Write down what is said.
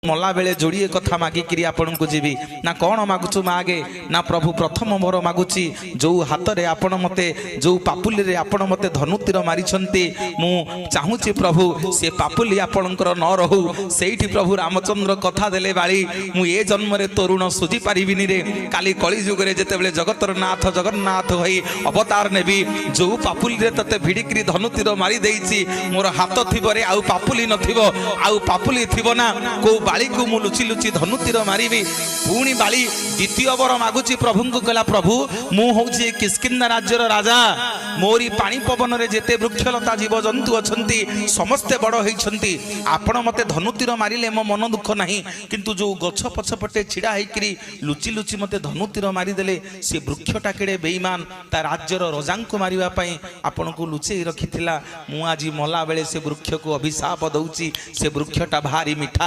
ମଲା ବେଳେ ଯୋଡ଼ିଏ କଥା ମାଗିକିରି ଆପଣଙ୍କୁ ଯିବି। ନା, କ'ଣ ମାଗୁଛୁ ମାଗେ? ନା ପ୍ରଭୁ, ପ୍ରଥମ ମୋର ମାଗୁଛି, ଯୋଉ ହାତରେ ଆପଣ ମୋତେ, ଯୋଉ ପାପୁଲିରେ ଆପଣ ମୋତେ ଧନୁତୀର ମାରିଛନ୍ତି, ମୁଁ ଚାହୁଁଛି ପ୍ରଭୁ, ସେ ପାପୁଲି ଆପଣଙ୍କର ନ ରହୁ। ସେଇଠି ପ୍ରଭୁ ରାମଚନ୍ଦ୍ର କଥା ଦେଲେ, ବାଳି, ମୁଁ ଏ ଜନ୍ମରେ ତୋ ଋଣ ସୁଝି ପାରିବିନି ରେ। କାଲି କଳି ଯୁଗରେ ଯେତେବେଳେ ଜଗତର ନାଥ ଜଗନ୍ନାଥ ହୋଇ ଅବତାର ନେବି, ଯୋଉ ପାପୁଲିରେ ତତେ ଭିଡ଼ିକିରି ଧନୁତୀର ମାରି ଦେଇଛି, ମୋର ହାତ ଥିବରେ ଆଉ ପାପୁଲି ନଥିବ। ଆଉ ପାପୁଲି ଥିବ ନା, କୋଉ ବାଳିକୁ ମୁଁ ଲୁଚି ଲୁଚି ଧନୁତୀର ମାରିବି? ପୁଣି ବାଳି ଦ୍ୱିତୀୟ ବର ମାଗୁଛି ପ୍ରଭୁଙ୍କୁ। କହିଲା, ପ୍ରଭୁ, ମୁଁ ହଉଛି ଏ କିଷ୍କିନ୍ଦା ରାଜ୍ୟର ରାଜା। ମୋରି ପାଣି ପବନରେ ଯେତେ ବୃକ୍ଷଲତା ଜୀବଜନ୍ତୁ ଅଛନ୍ତି, ସମସ୍ତେ ବଡ଼ ହେଇଛନ୍ତି। ଆପଣ ମୋତେ ଧନୁତୀର ମାରିଲେ ମୋ ମନ ଦୁଃଖ ନାହିଁ, କିନ୍ତୁ ଯୋଉ ଗଛ ପଛପଟେ ଛିଡ଼ା ହେଇକିରି ଲୁଚି ଲୁଚି ମୋତେ ଧନୁତୀର ମାରିଦେଲେ, ସେ ବୃକ୍ଷଟା କେଡ଼େ ବେଇମାନ, ତା ରାଜ୍ୟର ରଜାଙ୍କୁ ମାରିବା ପାଇଁ ଆପଣଙ୍କୁ ଲୁଚେଇ ରଖିଥିଲା। ମୁଁ ଆଜି ମଲା ବେଳେ ସେ ବୃକ୍ଷକୁ ଅଭିଶାପ ଦଉଛି। ସେ ବୃକ୍ଷଟା ଭାରି ମିଠା।